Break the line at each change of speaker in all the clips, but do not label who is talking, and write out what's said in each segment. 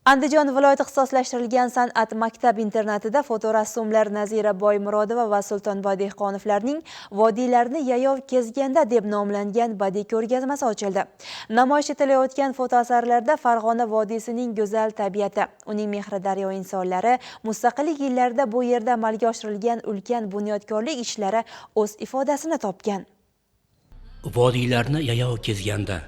Andijon viloyati ixtisoslashtirilgan san'at maktab internatida fotorassomlar Nazira Boymurodova va Sultonboy Dehqonovlarning "Vodiylarni yayov kezganda" deb nomlangan badiiy ko'rgazmasi ochildi. Namoyish etilayotgan fotoasarlarda Farg'ona vodiysining go'zal tabiati, uning mehri daryo insonlari, mustaqillik yillarida bu yerda amalga oshirilgan ulkan bunyodkorlik ishlari o'z ifodasini topgan.
"Vodiylarni yayov kezganda"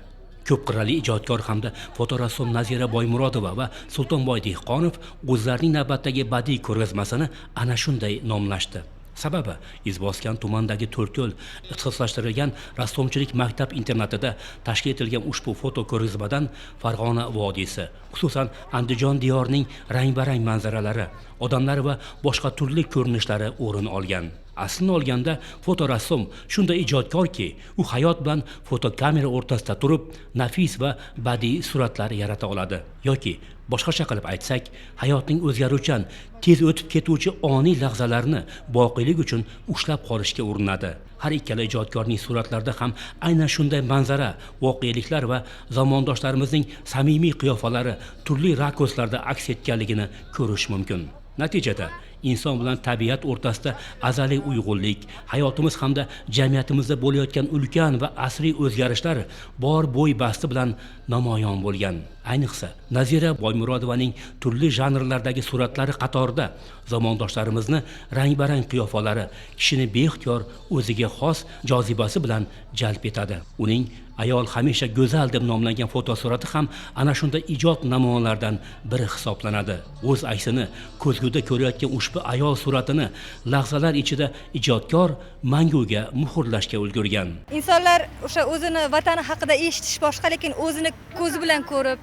ko'p qirrali ijodkor hamda fotorassom Nazira Boymurodova va Sultonboy Dehqonov o'zlarining navbatdagi badiiy ko'rgazmasini ana shunday nomlashdi. Sababi, Izboskan tumanidagi To'rtko'l ixtisoslashtirilgan rassomchilik maktab internatida tashkil etilgan ushbu foto ko'rgazmadan Farg'ona vodiysi, xususan, Andijon diyorining rang barang manzaralari, odamlar va boshqa turli ko'rinishlari o'rin olgan. Aslini olganda, fotorassom shunday ijodkorki, u hayot bilan fotokamera o'rtasida turib, nafis va badiiy suratlar yarata oladi yoki boshqacha qilib aytsak, hayotning o'zgaruvchan, tez o'tib ketuvchi oniy lahzalarini boqiylik uchun ushlab qolishga urinadi. Har ikkala ijodkorning suratlarida ham aynan shunday manzara, voqeliklar va zamondoshlarimizning samimiy qiyofalari turli rakurslarda aks etganligini ko'rish mumkin. Natijada inson bilan tabiat o'rtasida azaliy uyg'unlik, hayotimiz hamda jamiyatimizda bo'layotgan ulkan va asriy o'zgarishlar bor bo'y basti bilan namoyon bo'lgan. Ayniqsa, Nazira Boymurodovaning turli janrlardagi suratlari qatorida zamondoshlarimizni rang barang qiyofalari kishini beixtiyor o'ziga xos jozibasi bilan jalb etadi. Uning "Ayol hamisha go'zal" deb nomlangan fotosurati ham ana shunday ijod namunalaridan biri hisoblanadi. O'z aksini ko'zguda ko'rayotgan ushbu ayol suratini lahzalar ichida ijodkor manguga muhrlashga ulgurgan.
Insonlar o'sha o'zini vatani haqida eshitish boshqa, lekin o'zini ko'zi bilan ko'rib,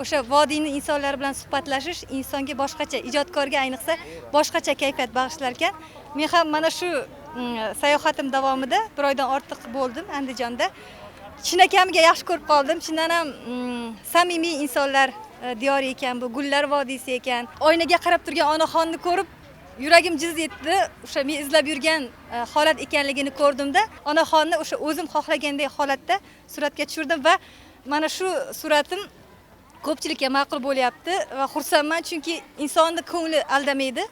o'sha vodiyni insonlari bilan suhbatlashish insonga boshqacha, ijodkorga ayniqsa boshqacha kayfiyat bag'ishlar ekan. Men ham mana shu sayohatim davomida, bir oydan ortiq bo'ldim Andijonda, chinakamiga yaxshi ko'rib qoldim. Chindan ham samimiy insonlar diyori ekan bu, gullar vodiysi ekan. Oynaga qarab turgan onaxonni ko'rib, yuragim jiz etdi. O'sha men izlab yurgan holat ekanligini ko'rdimda, onaxonni o'sha o'zim xohlaganday holatda suratga tushirdim va mana shu suratim ko'pchilikka ma'qul bo'lyapti va xursandman, chunki insonni ko'ngli aldamaydi,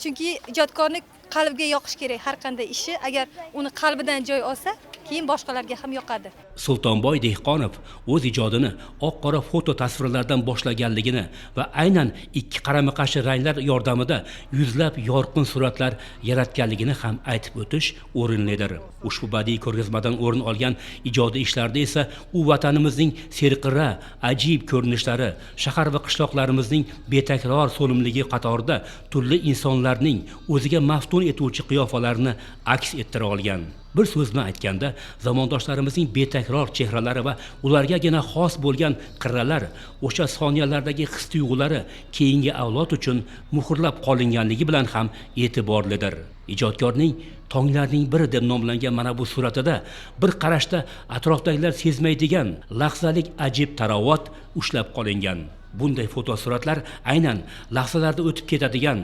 chunki ijodkorni qalbiga yoqish kerak har qanday ishi. Agar uni qalbidan joy olsa, keyin boshqalarga ham yoqadi.
Sultonboy Dehqonov o'z ijodini oq qora foto tasvirlardan boshlaganligini va aynan ikki qarama qarshi ranglar yordamida yuzlab yorqin suratlar yaratganligini ham aytib o'tish o'rinlidir. Ushbu badiiy ko'rgazmadan o'rin olgan ijodiy ishlarda esa u vatanimizning serqirra, ajib ko'rinishlari, shahar va qishloqlarimizning betakror so'limligi qatorida turli insonlarning o'ziga maftun etuvchi qiyofalarini aks ettira olgan. Bir so'z bilan aytganda, zamondoshlarimizning betakror chehralari va ulargagina xos bo'lgan qirralar, o'sha soniyalardagi his tuyg'ulari keyingi avlod uchun muhrlab qolinganligi bilan ham e'tiborlidir. Ijodkorning "Tonglarning biri" deb nomlangan mana bu suratida bir qarashda atrofdagilar sezmaydigan lahzalik ajib tarovat ushlab qolingan. Bunday fotosuratlar aynan lahzalarda o'tib ketadigan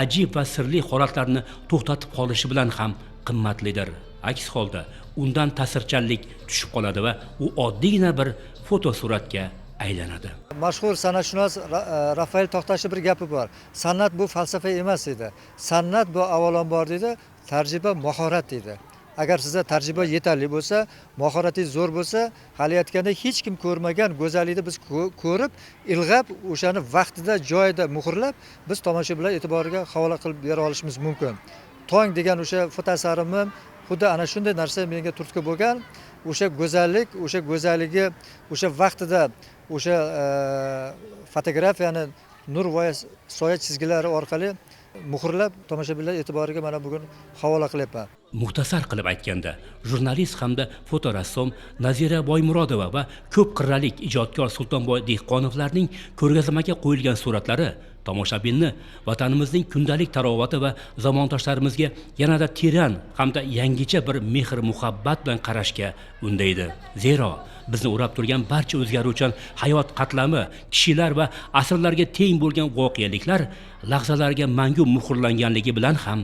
ajib va sirli holatlarni to'xtatib qolishi bilan ham qimmatlidir. Aks holda undan ta'sirchanlik tushib qoladi va u oddiygina bir fotosuratga aylanadi.
Mashhur san'atshunos Rafael To'xtashni bir gapi bor: "San'at bu falsafa emas", deydi. "San'at bu avvalambor", deydi, "tajriba, mahorat", deydi. Agar sizda tajriba yetarli bo'lsa, mahoratingiz zo'r bo'lsa, hali aytganda, hech kim ko'rmagan go'zallikni biz ko'rib, ilg'ab, o'shani vaqtida, joyida muhrlab, biz tomoshabinlar e'tiboriga havola qilib bera olishimiz mumkin. "Tong" degan o'sha fotoasarimni xuddi ana shunday narsa menga turtki bo'lgan. O'sha go'zallik, o'sha go'zalligi o'sha vaqtida o'sha fotografiyani nur va soya chizgilari orqali muhrlab, tomoshabinlar e'tiboriga mana bugun havola qilyapman.
Muxtasar qilib aytganda, jurnalist hamda fotorassom Nazira Boymurodova va ko'p qirralik ijodkor Sultonboy Dehqonovlarning ko'rgazmaga qo'yilgan suratlari tomoshabinni vatanimizning kundalik tarovati va zamondoshlarimizga yanada teran hamda yangicha bir mehr muhabbat bilan qarashga undaydi. Zero bizni o'rab turgan barcha o'zgaruvchan hayot qatlami, kishilar va asrlarga teng bo'lgan voqeliklar lahzalarga mangu muhrlanganligi bilan ham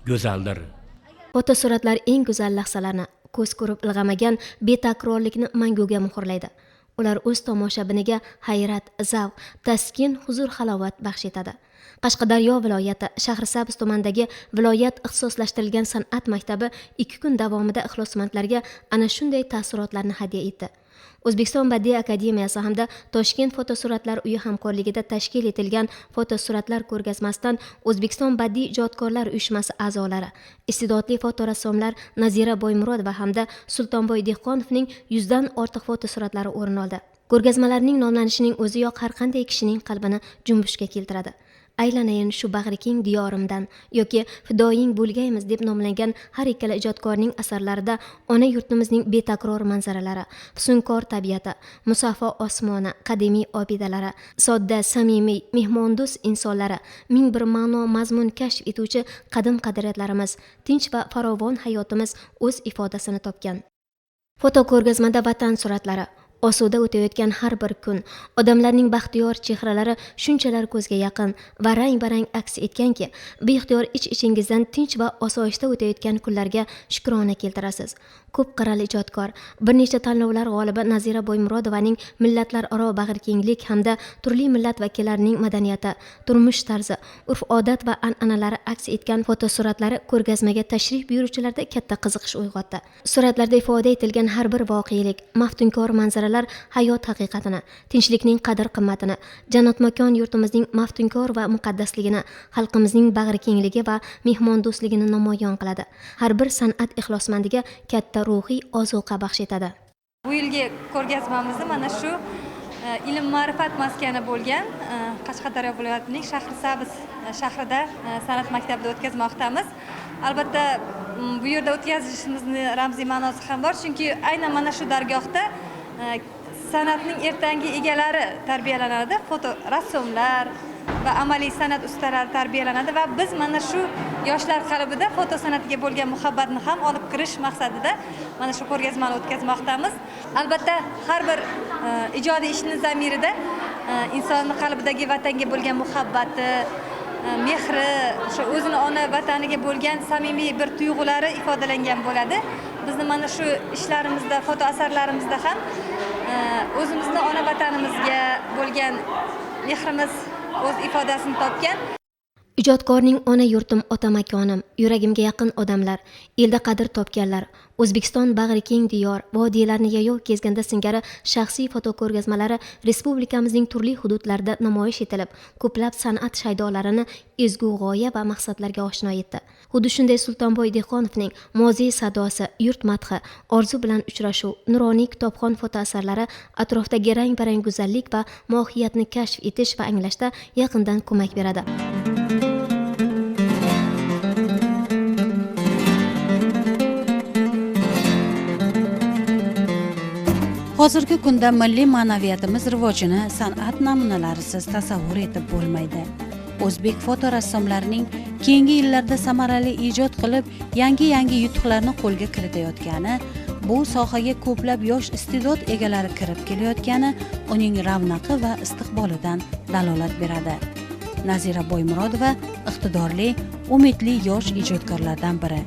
go'zaldir.
Fotosuratlar eng go'zal lahzalarni, ko'z ko'rib ilg'amagan betakrorlikni manguga muhrlaydi. Ular o'z tomoshabiniga hayrat, zavq, taskin, huzur, halovat baxsh etadi. Qashqadaryo viloyati Shahrisabz tumanidagi viloyat ixtisoslashtirilgan san'at maktabi 2 kun davomida ixlosmandlarga ana shunday taassurotlarni hadya etdi. O'zbekiston Badiiy akademiyasi hamda Toshkent fotosuratlar uyi hamkorligida tashkil etilgan fotosuratlar ko'rgazmasidan O'zbekiston Badiiy ijodkorlar uyushmasi a'zolari, iste'dodli fotorassomlar Nazira Boymurodova hamda Sultonboy Dehqonovning 100 dan ortiq fotosuratlari o'rin oldi. Ko'rgazmalarning nomlanishining o'ziyoq har qanday kishining qalbini junbushga keltiradi. Aylanayin shu bag'rikeng diyorimdan yoki fidoying bo'lgaymiz deb nomlangan har ikkala ijodkorning asarlarida ona yurtimizning betakror manzaralari, fusunkor tabiati, musaffo osmoni, qadimiy obidalari, sodda, samimiy, mehmondo'st insonlari, ming bir ma'no mazmun kashf etuvchi qadim qadriyatlarimiz, tinch va farovon hayotimiz o'z ifodasini topgan. Fotoko'rgazmada vatan suratlari, osuda o'tayotgan har bir kun, odamlarning baxtiyor chehralari shunchalar ko'zga yaqin va rang-barang aks etganki, beixtiyor ich-ichingizdan tinch va osoyishta o'tayotgan kunlarga shukrona keltirasiz. Ko'p qirrali ijodkor, bir necha tanlovlar g'olibi Nazira Boymurodovaning millatlararo bag'rikenglik hamda turli millat vakillarining madaniyati, turmush tarzi, urf-odat va an'analari aks etgan fotosuratlari ko'rgazmaga tashrif buyuruvchilarda katta qiziqish uyg'otdi. Suratlarda ifoda etilgan har bir voqelik, maftunkor manzaralar hayot haqiqatini, tinchlikning qadr-qimmatini, jannatmakon yurtimizning maftunkor va muqaddasligini, xalqimizning bag'rikengligi va mehmondo'stligini namoyon qiladi. Har bir san'at ixlosmandiga katta ruhiy ozuqa baxsh etadi.
Bu yilgi ko'rgazmamizni mana shu ilm ma'rifat maskani bo'lgan Qashqadaryo viloyatining Shahrisabz shahrida san'at maktabida o'tkazmoqdamiz. Albatta bu yerda o'tkazishimizni ramziy ma'nosi ham bor, chunki aynan mana shu dargohda san'atning ertangi egalari tarbiyalanadi, foto rassomlar va amaliy san'at ustalari tarbiyalanadi va biz mana shu yoshlar qalbida foto san'atiga bo'lgan muhabbatni ham olib kirish maqsadida mana shu ko'rgazmani o'tkazmoqdamiz. Albatta har bir ijodiy ishni zamirida insonning qalbidagi vatanga bo'lgan muhabbati, mehri, o'sha o'zini ona vataniga bo'lgan samimiy bir tuyg'ulari ifodalangan bo'ladi. Bizni mana shu ishlarimizda, foto asarlarimizda ham o'zimizni ona vatanimizga bo'lgan mehrimiz o'z ifodasini topgan.
Ijodkorning ona yurtim, ota makonim, yuragimga yaqin odamlar, elda qadr topganlar, O'zbekiston bag'rikeng diyor, vodiylarni yayov kezganda singari shaxsiy fotoko'rgazmalari respublikamizning turli hududlarida namoyish etilib, ko'plab san'at shaydolarini ezgu g'oya va maqsadlarga oshno etdi. Xuddi shunday Sultonboy Dehqonovning Moziy sadosi, yurt madhi, orzu bilan uchrashuv, nuroniy kitobxon fotoasarlari atrofdagi rang-barang go'zallik va mohiyatni kashf etish va anglashda yaqindan ko'mak beradi.
Hozirgi kunda milliy ma'naviyatimiz rivojini san'at namunalarisiz tasavvur etib bo'lmaydi. O'zbek fotorassomlarining keyingi yillarda samarali ijod qilib, yangi-yangi yutuqlarni qo'lga kiritayotgani, bu sohaga ko'plab yosh iste'dod egalari kirib kelayotgani uning ravnaqi va istiqbolidan dalolat beradi. Nazira Boymurodova iqtidorli, umidli yosh ijodkorlardan biri.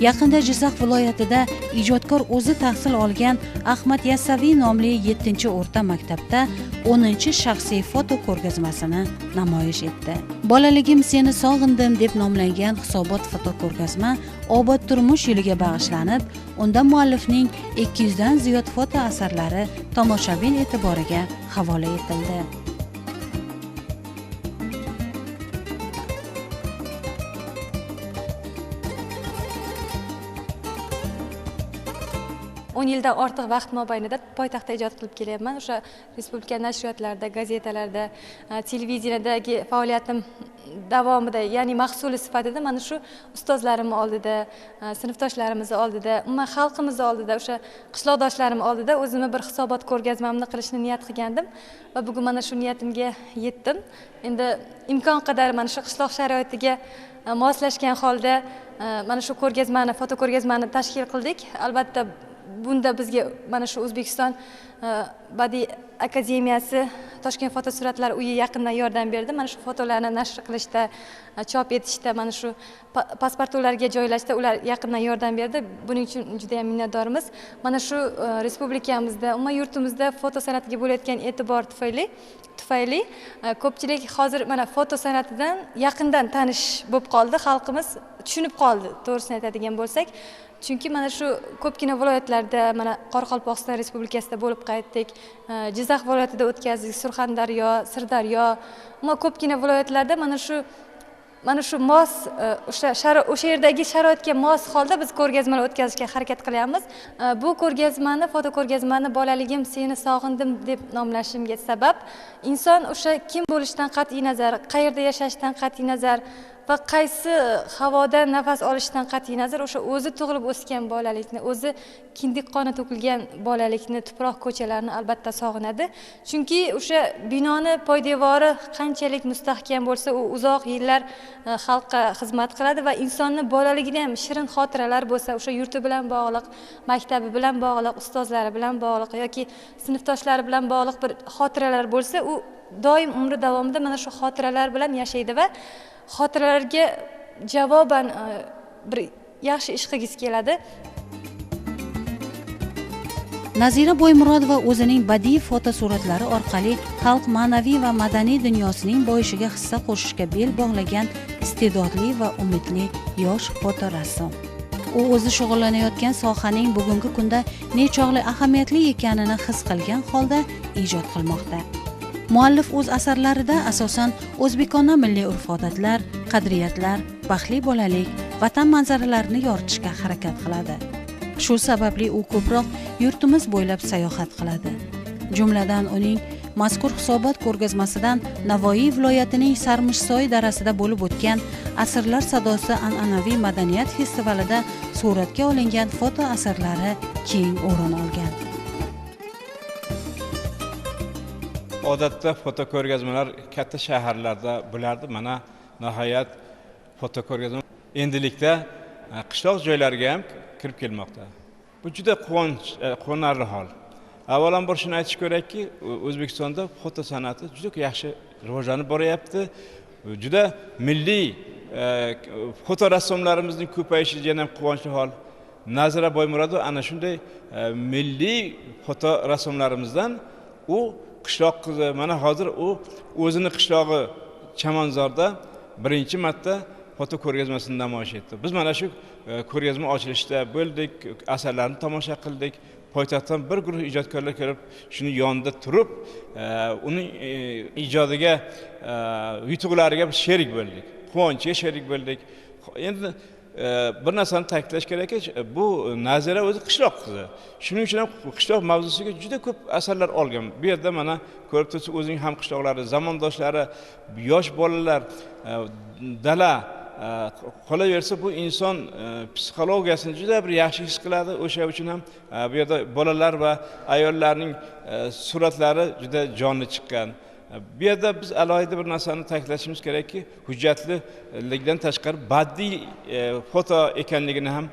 Yaqinda Jizzax viloyatida ijodkor o'zi tahsil olgan Ahmad Yassaviy nomli 7-o'rta maktabda 10-shaxsiy foto ko'rgazmasini namoyish etdi. Bolaligim seni sog'indim deb nomlangan hisobot foto ko'rgazma obod turmush yiliga bag'ishlanib, unda muallifning 200 dan ziyod foto asarlari tomoshabin e'tiboriga havola etildi.
Yildan ortiq vaqt mobaynida poytaxtda ijod qilib kelyapman. O'sha respublika nashriyotlarida, gazetalarda, televideniyadagi faoliyatim davomida, ya'ni mahsuli sifatida mana shu ustozlarim oldida, sinfdoshlarimiz oldida, umuman xalqimiz oldida, o'sha qishloqdoshlarim oldida o'zimni bir hisobot ko'rgazmamni qilishni niyat qilgandim va bugun mana shu niyatimga yetdim. Endi imkon qadar mana shu qishloq sharoitiga moslashgan holda mana shu ko'rgazmani, foto ko'rgazmani tashkil qildik. Albatta Bunda bizga mana shu O'zbekiston Badiiy akademiyasi Toshkent fotosuratlar uyi yaqindan yordam berdi. Mana shu fotolarni nashr qilishda, chop etishda, mana shu pasportlarga joylashda ular yaqindan yordam berdi. Buning uchun juda ham minnatdormiz. Mana shu respublikamizda, umuman yurtimizda foto san'atiga bo'layotgan e'tibor tufayli ko'pchilik hozir mana foto san'atidan yaqindan tanish bo'lib qoldi, xalqimiz tushunib qoldi, to'g'risini aytadigan bo'lsak. Chunki mana shu ko'pgina viloyatlarda, mana Qoraqalpog'iston Respublikasida bo'lib qaytdik, Jizzax viloyatida o'tkazdik, Surxondaryo, Sirdaryo, umuman ko'pgina viloyatlarda mana shu mos o'sha yerdagi sharoitga mos holda biz ko'rgazmalar o'tkazishga harakat qilyapmiz. Bu ko'rgazmani, foto ko'rgazmani bolaligim seni sog'indim deb nomlashimga sabab, inson o'sha kim bo'lishidan qat'iy nazar, qayerda yashashidan qat'iy nazar va qaysi havodan nafas olishidan qat'iy nazar o'sha o'zi tug'ilib o'sgan bolalikni, o'zi kindik qoni to'kilgan bolalikni, tuproq ko'chalarni albatta sog'inadi. Chunki o'sha binoni poydevori qanchalik mustahkam bo'lsa, u uzoq yillar xalqqa xizmat qiladi va insonni bolaligida ham shirin xotiralar bo'lsa, o'sha yurti bilan bog'liq, maktabi bilan bog'liq, ustozlari bilan bog'liq yoki sinfdoshlari bilan bog'liq bir xotiralar bo'lsa, u doim umri davomida mana shu xotiralar bilan yashaydi va xotiralarga javoban bir yaxshi ish qilgisi keladi.
Nazira Boymurodova o'zining badiiy fotosuratlari orqali xalq ma'naviy va madaniy dunyosining boyishiga hissa qo'shishga bel bog'lagan iste'dodli va umidli yosh fotorassom. U o'zi shug'ullanayotgan sohaning bugungi kunda nechog'li ahamiyatli ekanini his qilgan holda ijod qilmoqda. Muallif o'z asarlarida asosan o'zbekona milliy urf-odatlar, qadriyatlar, baxtli bolalik, vatan manzaralarini yoritishga harakat qiladi. Shu sababli u ko'proq yurtimiz bo'ylab sayohat qiladi. Jumladan, uning mazkur hisobot ko'rgazmasidan Navoiy viloyatining Sarmishsoy darasida bo'lib o'tgan Asrlar sadosi an'anaviy madaniyat festivalida suratga olingan foto asarlari keng o'rin olgan.
Odatda foto ko'rgazmalar katta shaharlarda bo'lardi. Mana nihoyat foto ko'rgazma endilikda qishloq joylariga ham kirib kelmoqda. Bu juda quvonarli hol. Avvalambor shuni aytish kerakki, O'zbekistonda foto san'ati juda yaxshi rivojlanib boryapti. Juda milliy foto rassomlarimizning ko'payishi yana ham quvonchli hol. Nazira Boymurodova ana shunday milliy foto rassomlarimizdan. U qishloq qizi, mana hozir u o'zini qishlog'i Chamanzorda birinchi marta foto ko'rgazmasini namoyish etdi. Biz mana shu ko'rgazma ochilishida bo'ldik, asarlarni tomosha qildik. Poytaxtdan bir guruh ijodkorlar kelib, shuni yonida turib, uning ijodiga, yutuqlariga biz sherik bo'ldik, quvonchiga sherik bo'ldik. Endi bir narsani ta'kidlash kerakki, bu Nazira o'zi qishloq qizi. Shuning uchun ham qishloq mavzusiga juda ko'p asarlar olgan. Bu yerda mana ko'rib tursiz, o'zining ham qishloqlari, zamondoshlari, yosh bolalar, dala, qolaversa bu inson psixologiyasini juda bir yaxshi his qiladi. O'sha uchun ham bu yerda bolalar va ayollarning suratlari juda jonli chiqqan. Bu yerda biz alohida bir narsani ta'kidlashimiz kerakki, hujjatlilikdan tashqari badiiy foto ekanligini ham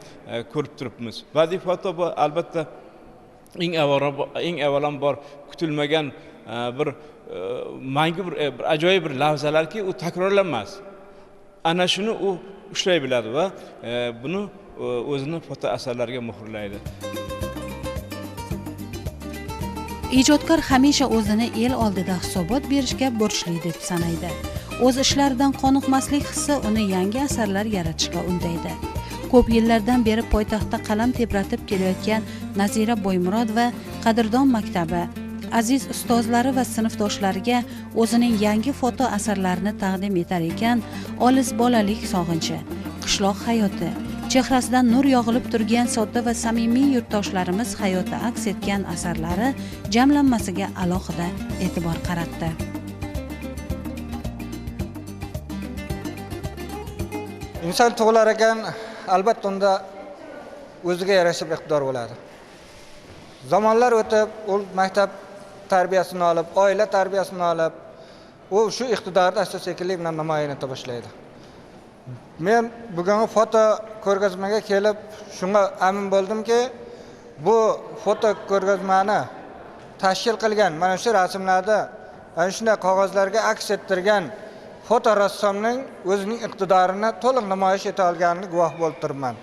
ko'rib turibmiz. Badiiy foto bu albatta eng avvalambor kutilmagan bir mangu bir ajoyib bir lahzalarki, u takrorlanmas. Ana shuni u ushlay biladi va buni o'zini foto asarlariga muhrlaydi.
Ijodkor hamisha o'zini el oldida hisobot berishga borchli deb sanaydi. O'z ishlaridan qoniqmaslik hissi uni yangi asarlar yaratishga undaydi. Ko'p yillardan beri poytaxtda qalam tebratib kelayotgan Nazira Boymurodova qadrdon maktabi, aziz ustozlari va sinfdoshlariga o'zining yangi foto asarlarini taqdim etar ekan, olis bolalik sog'inchi, qishloq hayoti, chehrasidan nur yog'ilib turgan sodda va samimiy yurtdoshlarimiz hayoti aks etgan asarlari jamlanmasiga alohida e'tibor qaratdi.
Inson tug'ilar ekan, albatta unda o'ziga yarasha bir iqtidor bo'ladi. Zamonlar o'tib, u maktab tarbiyasini olib, oila tarbiyasini olib, u shu iqtidorni asta-sekinlik bilan namoyon eta boshlaydi. Men bugungi foto ko'rgazmaga kelib shunga amin bo'ldimki, Bu foto ko'rgazmani tashkil qilgan, mana shu rasmlarda ana shunday qog'ozlarga aks ettirgan fotorassomning o'zining iqtidorini to'liq namoyish eta olganini guvoh bo'lib turibman.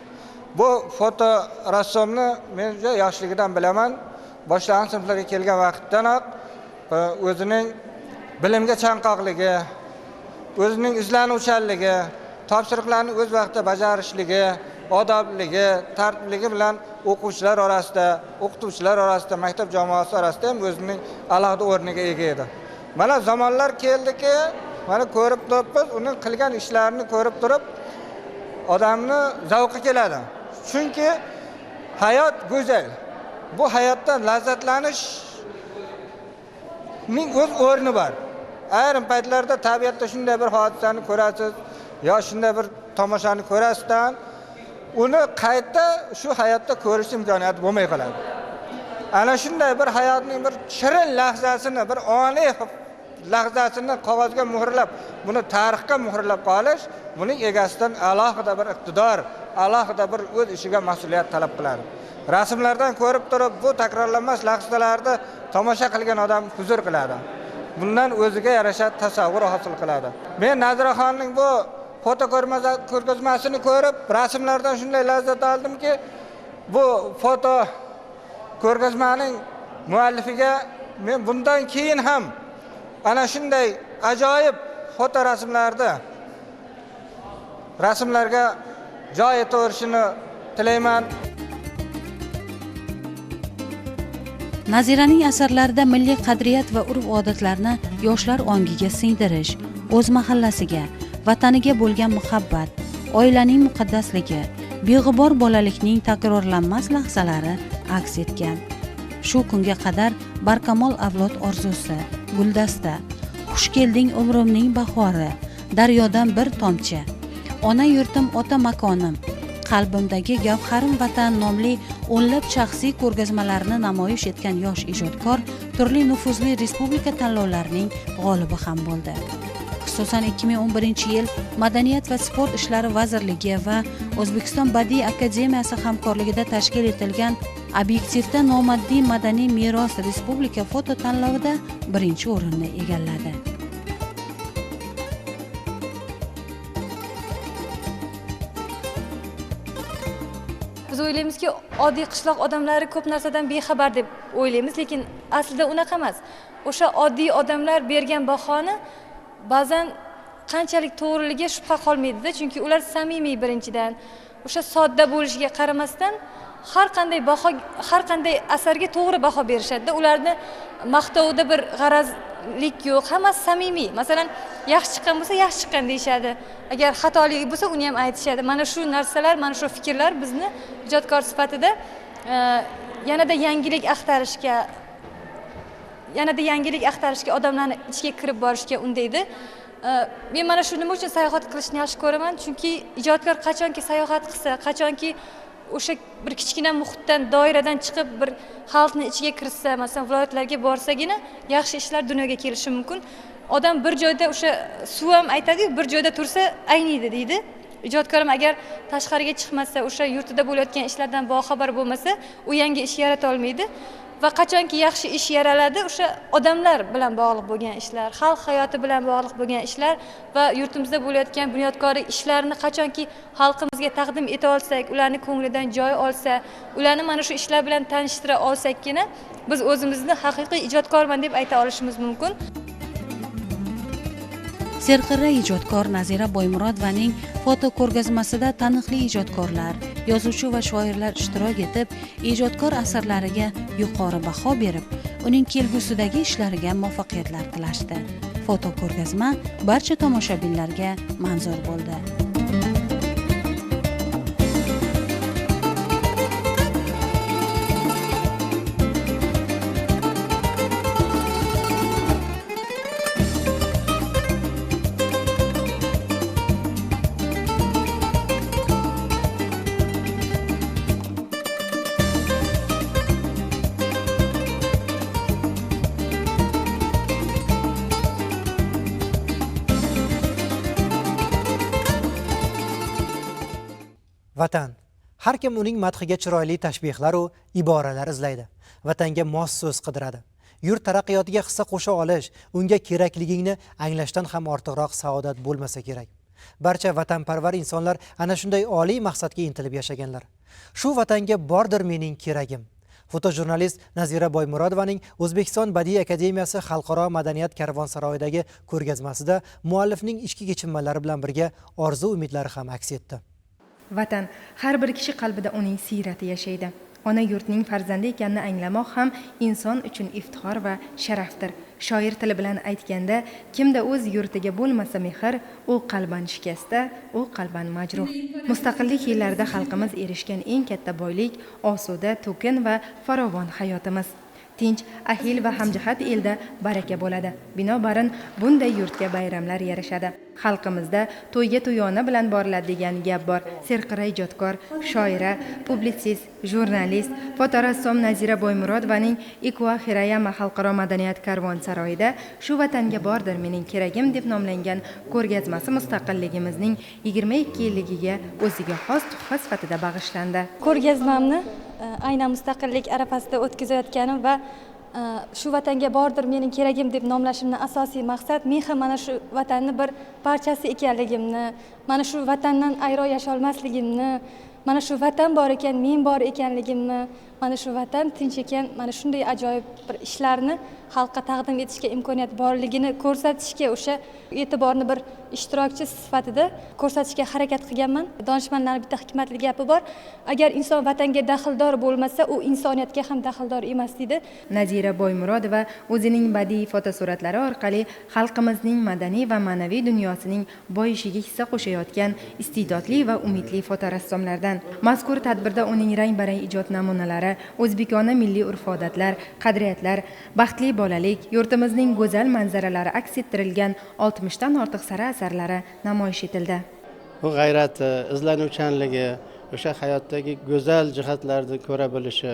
Bu fotorassomni men juda yoshligidan bilaman. Boshlang'ich sinflarga kelgan vaqtdanoq o'zining bilimga chanqoqligi, o'zining izlanuvchanligi, topshiriqlarni o'z vaqtida bajarishligi, odobligi, tartibligi bilan o'quvchilar orasida, o'qituvchilar orasida, maktab jamoasi orasida ham o'zining alohida o'rniga ega edi. Mana zamonlar keldiki, mana ko'rib turibmiz, uning qilgan ishlarini ko'rib turib odamni zavqi keladi. Chunki hayot go'zal. Bu hayotdan lazzatlanishning o'z o'rni bor. Ayrim paytlarda tabiatda shunday bir hodisani ko'rasiz, yo shunday bir tomoshani ko'rasizdan, uni qayta shu hayotda ko'rish imkoniyati bo'lmay qoladi. Ana shunday bir hayotning bir shirin lahzasini, bir oniy lahzasini qog'ozga muhrlab, buni tarixga muhrlab qolish, buning egasidan alohida bir iqtidor, alohida bir o'z ishiga mas'uliyat talab qiladi. Rasmlardan ko'rib turib, bu takrorlanmas lahzalarni tomosha qilgan odam huzur qiladi. Bundan o'ziga yarasha tasavvur hosil qiladi. Men Naziraxonning bu foto ko'rgazmasini ko'rib, rasmlardan shunday lazzat oldimki, bu foto ko'rgazmaning muallifiga men bundan keyin ham ana shunday ajoyib foto rasmlarni rasmlarga joy etaverishini tilayman.
Naziraning asarlarida milliy qadriyat va urf-odatlarni yoshlar ongiga singdirish, o'z mahallasiga, vataniga bo'lgan muhabbat, oilaning muqaddasligi, beg'ubor bolalikning takrorlanmas lahzalari aks etgan. Shu kunga qadar barkamol avlod orzusi, guldasta, xush kelding umrimning bahori, daryodan bir tomchi, ona yurtim ota makonim, qalbimdagi gavharim vatan nomli o'nlab shaxsiy ko'rgazmalarni namoyish etgan yosh ijodkor turli nufuzli respublika tanlovlarining g'olibi ham bo'ldi. Xususan 2011-yil Madaniyat va sport ishlari vazirligi va O'zbekiston Badiiy akademiyasi hamkorligida tashkil etilgan Obyektivda nomoddiy madaniy meros respublika foto tanlovida birinchi o'rinni egalladi.
Biz o'ylaymizki, oddiy qishloq odamlari ko'p narsadan bexabar deb o'ylaymiz, lekin aslida unaqa emas. O'sha oddiy odamlar bergan bahoni ba'zan qanchalik to'g'riligiga shubha qolmaydi-da, chunki ular samimiy birinchidan, o'sha sodda bo'lishiga qaramasdan har qanday baho, har qanday asarga to'g'ri baho berishadi-da. Ularni maqtovida bir g'arazlik yo'q, hammasi samimiy. Masalan, yaxshi chiqqan bo'lsa, yaxshi chiqqan deyishadi. Agar xatoligi bo'lsa, uni ham aytishadi. Mana shu narsalar, mana shu fikrlar bizni ijodkor sifatida yanada yangilik axtarishga, odamlarni ichiga kirib borishga undaydi. Men mana shu nima uchun sayohat qilishni yaxshi ko'raman? Chunki ijodkor qachonki sayohat qilsa, qachonki o'sha bir kichkina muhitdan, doiradan chiqib bir xalqni ichiga kirsa, masalan, viloyatlarga borsagina yaxshi ishlar dunyoga kelishi mumkin. Odam bir joyda, o'sha suv ham aytadi-yu, bir joyda tursa ayniydi deydi. Ijodkor ham agar tashqariga chiqmasa, o'sha yurtida bo'layotgan ishlardan boxabar bo'lmasa, u yangi ish yarata olmaydi. Va qachonki yaxshi ish yaraladi, o'sha odamlar bilan bog'liq bo'lgan ishlar, xalq hayoti bilan bog'liq bo'lgan ishlar va yurtimizda bo'layotgan bunyodkorlik ishlarini qachonki xalqimizga taqdim eta olsak, ularni ko'nglidan joy olsa, ularni mana shu ishlar bilan tanishtira olsakkina biz o'zimizni haqiqiy ijodkorman deb ayta olishimiz mumkin.
Serqirra ijodkor Nazira Boymurodovaning foto ko'rgazmasida taniqli ijodkorlar, yozuvchi va shoirlar ishtirok etib, ijodkor asarlariga yuqori baho berib, uning kelgusidagi ishlariga muvaffaqiyatlar tilashdi. Foto ko'rgazma barcha tomoshabinlarga manzur bo'ldi.
Vatan, Har kim uning madhiga chiroyli tashbihlar u iboralar izlaydi. Vatanga mos so'z qidiradi. Yurt taraqqiyotiga hissa qo'sha olish, unga kerakligingni anglashdan ham ortiqroq saodat bo'lmasa kerak. Barcha vatanparvar insonlar ana shunday oliy maqsadga intilib yashaganlar. Shu vatanga bordir mening keragim. Fotojurnalist Nazira Boymurodovaning O'zbekiston Badiiy akademiyasi Xalqaro madaniyat karvonsaroyidagi ko'rgazmasida muallifning ichki kechinmalari bilan birga orzu umidlari ham aks etdi.
Vatan har bir kishi qalbida uning siyrati yashaydi. Ona yurtning farzandi ekanini anglamoq ham inson uchun iftixor va sharafdir. Shoir tili bilan aytganda, kimda o'z yurtiga bo'lmasa mehr, u qalban shikasta, u qalban majruh. Mustaqillik yillarida xalqimiz erishgan eng katta boylik osuda, to'kin va farovon hayotimiz. Tinch, ahil va hamjihat elda baraka bo'ladi. Binobarin bunday yurtga bayramlar yarashadi. Xalqimizda to'yga to'yona bilan boriladi degan gap bor. Serqirra ijodkor, shoira, publitsist, jurnalist, fotorassom Nazira Boymurodovaning Ikuo Xirayama Xalqaro madaniyat karvonsaroyida "Shu vatanga bordir mening keragim" deb nomlangan ko'rgazmasi mustaqilligimizning 22 yilligiga o'ziga xos tuhfa sifatida bag'ishlandi.
Ko'rgazmamni aynan mustaqillik arafasida o'tkazayotganim va shu vatanga bordir mening keragim deb nomlashimning asosiy maqsad, men ham mana shu vatanni bir parchasi ekanligimni, mana shu vatandan ayro yasholmasligimni, mana shu vatan bor ekan, men bor ekanligimni, mana shu vatan tinch ekan, mana shunday ajoyib bir ishlarni xalqqa taqdim etishga imkoniyat borligini ko'rsatishga, o'sha e'tiborni bir ishtirokchi sifatida ko'rsatishga harakat qilganman. Donishmandlarning bitta hikmatli gapi bor: agar inson vatanga daxldor bo'lmasa, u insoniyatga ham daxldor emas deydi.
Nazira Boymurodova o'zining badiiy fotosuratlari orqali xalqimizning madaniy va ma'naviy dunyosining boyishiga hissa qo'shayotgan iste'dodli va umidli fotorassomlardan. Mazkur tadbirda uning rang-barang ijod namunalari, o'zbekona milliy urf-odatlar, qadriyatlar, baxtli bolalik, yurtimizning go'zal manzaralari aks ettirilgan 60 dan ortiq sara asarlari namoyish etildi.
Bu g'ayrati, izlanuvchanligi, o'sha hayotdagi go'zal jihatlarni ko'ra bilishi,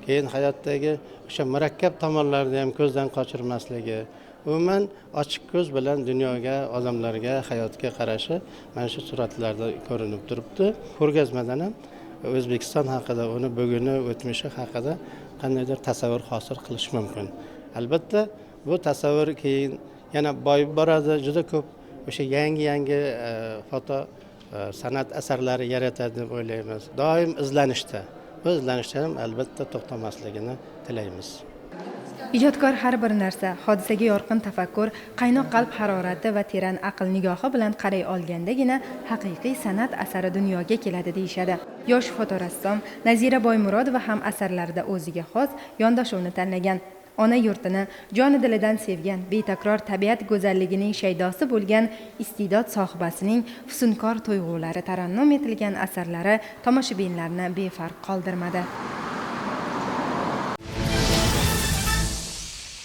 keyin hayotdagi o'sha murakkab tomonlarni ham ko'zdan qochirmasligi, umuman ochiq ko'z bilan dunyoga, odamlarga, hayotga qarashi mana shu suratlarda ko'rinib turibdi. Ko'rgazmadan ham O'zbekiston haqida, uni buguni, o'tmishi haqida qandaydir tasavvur hosil qilish mumkin. Albatta, bu tasavvur keyin yana boyib boradi, juda ko'p o'sha yangi-yangi foto san'at asarlari yaratadi deb o'ylaymiz. Doim izlanishda. Bu izlanishdan ham albatta to'xtamasligini tilaymiz.
Ijodkor har bir narsa, hodisaga yorqin tafakkur, qaynoq qalb harorati va teran aql nigohi bilan qaray olgandagina haqiqiy san'at asari dunyoga keladi deyishadi. Yosh fotorassom Nazira Boymurodova ham asarlarida o'ziga xos yondashuvni tanlagan. Ona yurtini joni dilidan sevgan, betakror tabiat go'zalligining shaydosi bo'lgan iste'dod sohibasining fusunkor tuyg'ulari tarannum etilgan asarlari tomoshabinlarni befarq qoldirmadi.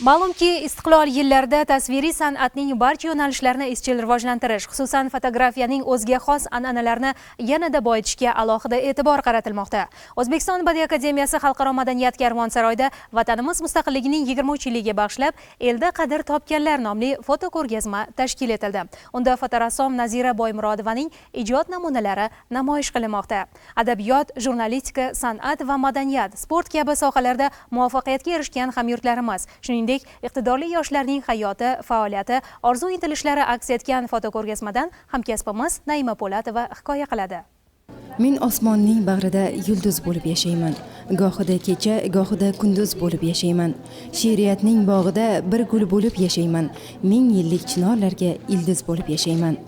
Ma'lumki, istiqlol yillarida tasviriy san'atning barcha yo'nalishlarini izchil rivojlantirish, xususan fotografiyaning o'ziga xos an'analarini yanada boyitishga alohida e'tibor qaratilmoqda. O'zbekiston Badiiy akademiyasi Xalqaro madaniyat karvonsaroyida vatanimiz mustaqilligining 23 yilligiga bag'ishlab Elda qadr topganlar nomli fotoko'rgazma tashkil etildi. Unda fotorassom Nazira Boymurodovaning ijod namunalari namoyish qilinmoqda. Adabiyot, jurnalistika, san'at va madaniyat, sport kabi sohalarda muvaffaqiyatga erishgan hamyurtlarimiz, shuningdek iqtidorli yoshlarning hayoti, faoliyati, orzu intilishlari aks etgan fotoko'rgazmadan hamkasbimiz Naima Po'latova hikoya qiladi.
Men osmonning bag'rida yulduz bo'lib yashayman. Gohida kecha, gohida kunduz bo'lib yashayman. She'riyatning bog'ida bir gul bo'lib yashayman. Ming yillik chinorlarga ildiz bo'lib yashayman.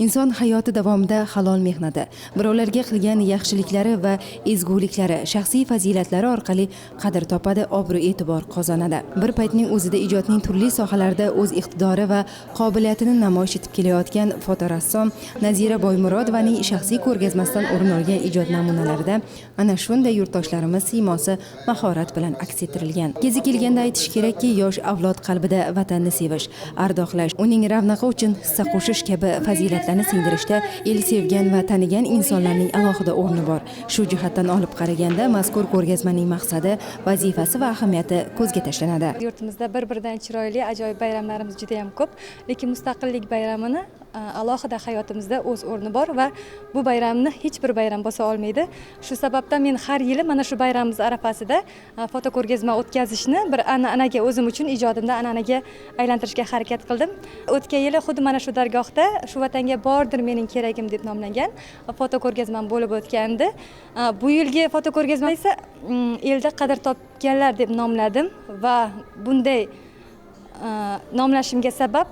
Inson hayoti davomida halol mehnati, birovlarga qilgan yaxshiliklari va ezguliklari, shaxsiy fazilatlari orqali qadr topadi, obro'-e'tibor qozonadi. Bir paytning o'zida ijodning turli sohalarida o'z iqtidori va qobiliyatini namoyish etib kelayotgan fotorassom Nazira Boymurodovaning shaxsiy ko'rgazmasidan o'rin olgan ijod namunalarida ana shunday yurtdoshlarimiz siymosi mahorat bilan aks ettirilgan. Kezi kelganda aytish kerakki, yosh avlod qalbida vatanni sevish, ardoqlash, uning ravnaqi uchun hissa qo'shish kabi fazilatlar singdirishda el sevgan va tanigan insonlarning alohida o'rni bor. Shu jihatdan olib qaraganda mazkur ko'rgazmaning maqsadi, vazifasi va ahamiyati ko'zga tashlanadi.
Yurtimizda bir-biridan chiroyli ajoyib bayramlarimiz juda ham ko'p, lekin mustaqillik bayramini alohida hayotimizda o'z o'rni bor va bu bayramni hech bir bayram bosa olmaydi. Shu sababdan men har yili mana shu bayramimiz arafasida fotoko'rgazma o'tkazishni bir an'anaga, o'zim uchun ijodimda an'anaga aylantirishga harakat qildim. O'tgan yili xuddi mana shu dargohda "Shu vatanga bordir mening keragim" deb nomlangan fotoko'rgazmam bo'lib o'tgandi. Bu yilgi fotoko'rgazma esa "Elda qadr topganlar" deb nomladim va bunday nomlashimga sabab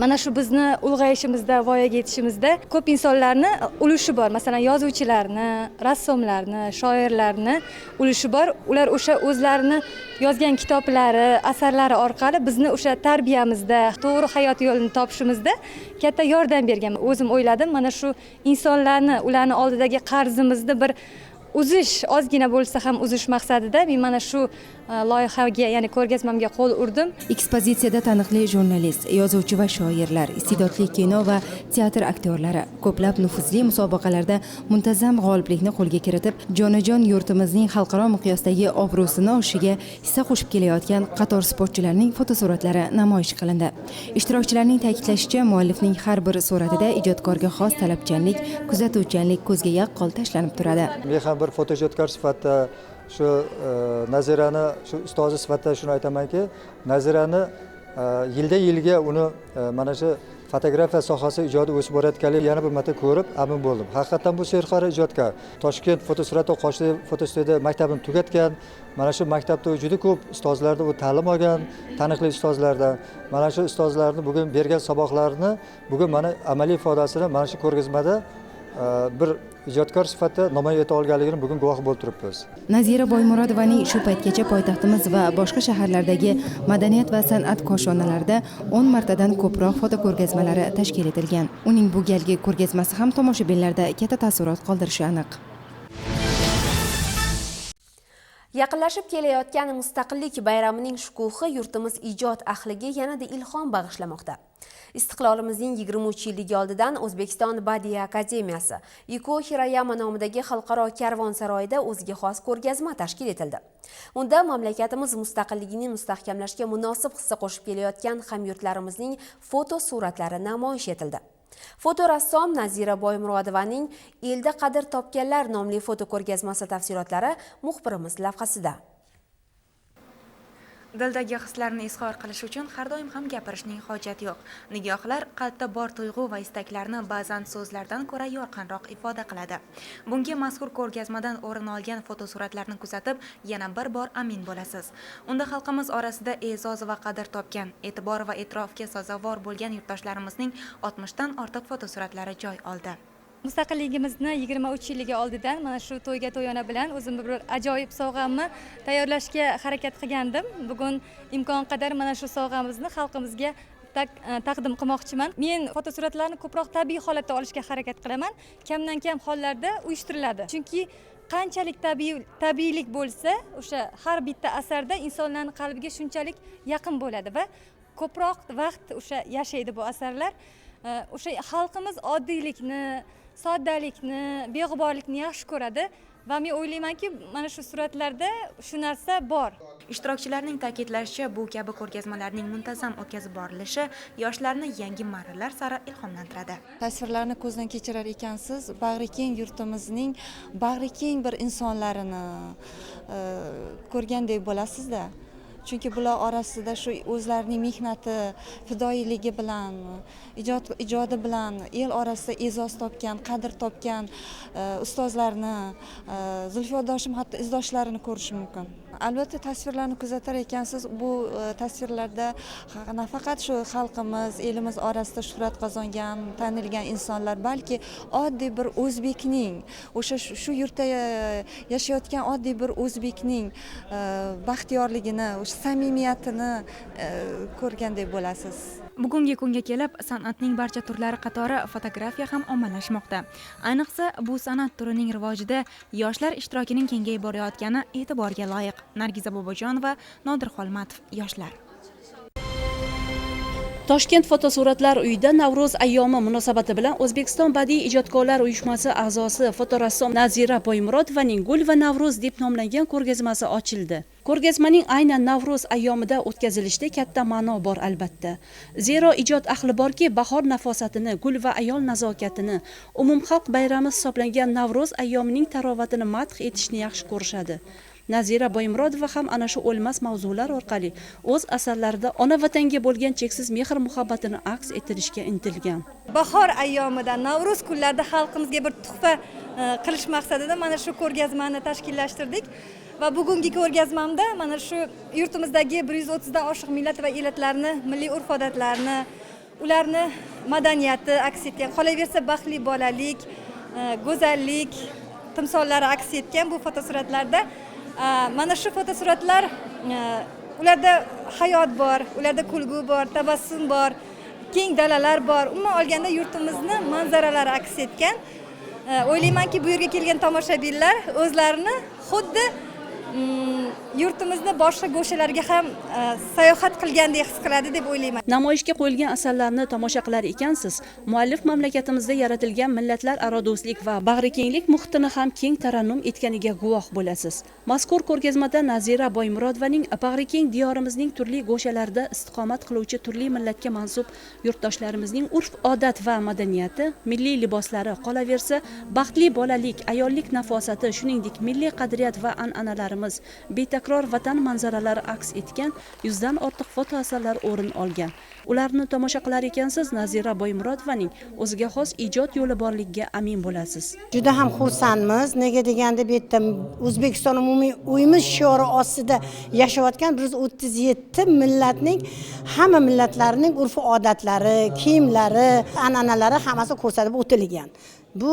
mana shu bizni ulg'ayishimizda, voyaga yetishimizda ko'p insonlarni ulushi bor. Masalan, yozuvchilarni, rassomlarni, shoirlarni ulushi bor. Ular o'sha o'zlarini yozgan kitoblari, asarlari orqali bizni o'sha tarbiyamizda, to'g'ri hayot yo'lini topishimizda katta yordam bergan. O'zim o'yladim, mana shu insonlarni, ularni oldidagi qarzimizni bir uzish, ozgina bo'lsa ham uzish maqsadida men mana shu loyihaga, ya'ni ko'rgazmamga qo'l urdim.
Ekspozitsiyada taniqli jurnalist, yozuvchi va shoirlar, iste'dodli kino va teatr aktyorlari ko'plab nufuzli musobaqalarda muntazam g'oliblikni qo'lga kiritib, jonajon yurtimizning xalqaro miqyosdagi obro'sini oshishiga hissa qo'shib kelayotgan qator sportchilarning fotosuratlari namoyish qilindi. Ishtirokchilarning ta'kidlashicha, muallifning har bir suratida ijodkorga xos talabchanlik, kuzatuvchanlik ko'zga yaqqol tashlanib turadi.
Men ham bir fotoijodkor sifatida shu Nazirani, shu ustozi sifatida shuni aytamanki, Nazirani yilda yilga uni mana shu fotografiya sohasi ijodi o'sib borayotganligini yana bir marta ko'rib amin bo'ldim. Haqiqatan bu serqirra ijodkor. Toshkent fotosurat va qoshli fotostudiya maktabini tugatgan. Mana shu maktabda juda ko'p ustozlardan u ta'lim olgan, taniqli ustozlardan. Mana shu ustozlarni bugun bergan saboqlarini bugun mana amaliy ifodasini mana shu ko'rgazmada bir ijodkor sifatida namoyon eta olganligini bugun guvoh bo'lib turibmiz.
Nazira Boymurodovaning shu paytgacha poytaxtimiz va boshqa shaharlardagi madaniyat va san'at koshonalarida 10 martadan ko'proq fotoko'rgazmalari tashkil etilgan. Uning bu galgi ko'rgazmasi ham tomoshabinlarda katta taassurot qoldirishi aniq.
Yaqinlashib kelayotgan mustaqillik bayramining shukuhi yurtimiz ijod ahliga yanada ilhom bag'ishlamoqda. Istiqlolimizning 23 yilligi oldidan O'zbekiston Badiiy akademiyasi Iko Hirayama nomidagi xalqaro karvon saroyida o'ziga xos ko'rgazma tashkil etildi. Unda mamlakatimiz mustaqilligini mustahkamlashga munosib hissa qo'shib kelayotgan hamyurtlarimizning fotosuratlari namoyish etildi. Fotorassom Nazira Boymurodovaning "Elda qadr topganlar" nomli fotoko'rgazmasi tafsilotlari muxbirimiz lavhasida.
Dildagi hislarni izhor qilish uchun har doim ham gapirishning hojati yo'q. Nigohlar qalbda bor tuyg'u va istaklarni ba'zan so'zlardan ko'ra yorqinroq ifoda qiladi. Bunga mazkur ko'rgazmadan o'rin olgan fotosuratlarni kuzatib, yana bir bor amin bo'lasiz. Unda xalqimiz orasida e'zoz va qadr topgan, e'tibor va e'tirofga sazovor bo'lgan yurtdoshlarimizning 60 dan ortiq fotosuratlari joy oldi.
Mustaqilligimizni 23 yilligi oldidan mana shu to'yga to'yona bilan o'zimni bir ajoyib sovg'amni tayyorlashga harakat qilgandim. Bugun imkon qadar mana shu sovg'amizni xalqimizga taqdim qilmoqchiman. Men fotosuratlarni ko'proq tabiiy holatda olishga harakat qilaman. Kamdan kam hollarda uyushtiriladi. Chunki qanchalik tabiiylik bo'lsa, o'sha har bitta asarda insonlarning qalbiga shunchalik yaqin bo'ladi va ko'proq vaqt o'sha yashaydi bu asarlar. O'sha xalqimiz oddiylikni, soddalikni, beg'uborlikni yaxshi ko'radi va men o'ylaymanki, mana shu suratlarda shu narsa bor.
Ishtirokchilarning ta'kidlashicha, bu kabi ko'rgazmalarning muntazam o'tkazib borilishi yoshlarni yangi marralar sari ilhomlantiradi.
Tasvirlarni ko'zdan kechirar ekansiz, bag'rikeng yurtimizning bag'rikeng bir insonlarini ko'rgandek bo'lasizda. Chunki bular orasida shu o'zlarining mehnati, fidoyiligi bilan, ijodi bilan el orasida e'zoz topgan, qadr topgan ustozlarni, Zulfiyodoshim hatto izdoshlarini ko'rish mumkin. Albatta tasvirlarni kuzatar ekansiz, bu tasvirlarda nafaqat shu xalqimiz, elimiz orasida shuhrat qozongan, tanilgan insonlar, balki oddiy bir o'zbekning, o'sha shu yurtda yashayotgan oddiy bir o'zbekning baxtiyorligini, o'sha samimiyatini ko'rgandek bo'lasiz.
Bugungi kunga kelib san'atning barcha turlari qatori fotografiya ham ommalashmoqda. Ayniqsa bu san'at turining rivojida yoshlar ishtirokining kengayib borayotgani e'tiborga loyiq. Nargiza Bobojonova, Nodir Xolmatov, Yoshlar.
Toshkent fotosuratlar uyida Navro'z ayyomi munosabati bilan O'zbekiston badiiy ijodkorlar uyushmasi a'zosi fotorassom Nazira Boymurodovaning Gul va Navro'z deb nomlangan ko'rgazmasi ochildi. Ko'rgazmaning aynan Navro'z ayyomida o'tkazilishida katta ma'no bor albatta. Zero ijod ahli borki, bahor nafosatini, gul va ayol nazokatini, umumxalq bayrami hisoblangan Navro'z ayyomining tarovatini madh etishni yaxshi ko'rishadi. Nazira Boymurodova ham ana shu o'lmas mavzular orqali o'z asarlarida ona vatanga bo'lgan cheksiz mehr-muhabbatini aks ettirishga intilgan.
Bahor ayyomida, Navro'z kunlarida xalqimizga bir tuhfa qilish maqsadida mana shu ko'rgazmani tashkillashtirdik. Va bugungi ko'rgazmamda mana shu yurtimizdagi 130 dan oshiq millat va elatlarni milliy urf-odatlarini, ularni madaniyati aks etgan, qolaversa baxtli bolalik, go'zallik timsollari aks etgan bu fotosuratlarda. Mana shu fotosuratlar, ularda hayot bor, ularda kulgu bor, tabassum bor, keng dalalar bor. Umuman olganda yurtimizni manzaralari aks etgan. O'ylaymanki, bu yerga kelgan tomoshabinlar o'zlarini xuddi yurtimizni boshqa go'shalarga ham sayohat qilgandek his qiladi deb o'ylayman.
Namoyishga qo'yilgan asarlarni tomosha qilar ekansiz, muallif mamlakatimizda yaratilgan millatlararo do'stlik va bag'rikenglik muhitini ham keng tarannum etganiga guvoh bo'lasiz. Mazkur ko'rgazmada Nazira Boymurodovaning bag'rikeng diyorimizning turli go'shalarida istiqomat qiluvchi turli millatga mansub yurtdoshlarimizning urf-odat va madaniyati, milliy liboslari, qolaversa baxtli bolalik, ayollik nafosati, shuningdek milliy qadriyat va an'analarimiz, betakror vatan manzaralari aks etgan 100 dan ortiq foto asarlar o'rin olgan. Ularni tomosha qilar ekansiz, Nazira Boymurodovaning o'ziga xos ijod yo'li borligiga amin bo'lasiz.
Juda ham xursandmiz. Nega deganda bu yerda O'zbekiston umumiy uyimiz shiori ostida yashayotgan 137 millatning hamma millatlarining urf-odatlari, kiyimlari, an'analari hammasi ko'rsatib o'tilgan. Bu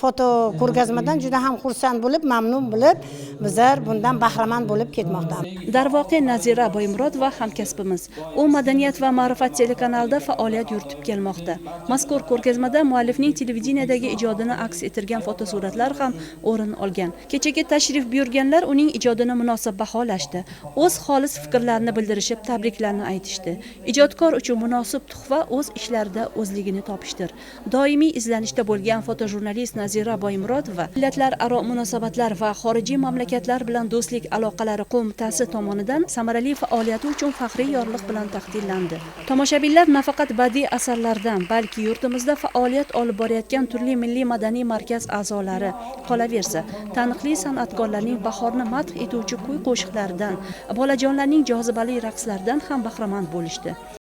foto ko'rgazmadan juda ham xursand bo'lib, mamnun bo'lib, bizlar bundan bahramand bo'lib ketmoqdamiz.
Darvoqe Nazira Boymurodova hamkasbimiz. U Madaniyat va ma'rifat telekanalida faoliyat yuritib kelmoqda. Mazkur ko'rgazmada muallifning televideniyadagi ijodini aks ettirgan fotosuratlar ham o'rin olgan. Kechaga tashrif buyurganlar uning ijodini munosib baholashdi. O'z xolis fikrlarini bildirishib, tabriklarni aytishdi. Ijodkor uchun munosib tuhfa o'z ishlarida o'zligini topishdir. Doimiy izlanishda bo'lgan fotojurnalist Nazira Boymurodova millatlararo munosabatlar va xorijiy mamlakatlar bilan do'stlik aloqalari qo'mitasi tomonidan samarali faoliyati uchun faxriy yorliq bilan taqdirlandi. Tomoshabinlar nafaqat badiiy asarlardan, balki yurtimizda faoliyat olib borayotgan turli milliy madaniy markaz a'zolari, qolaversa, taniqli san'atkorlarning bahorni madh etuvchi kuy qo'shiqlaridan, bolajonlarning jozibali raqslaridan ham bahramand bo'lishdi.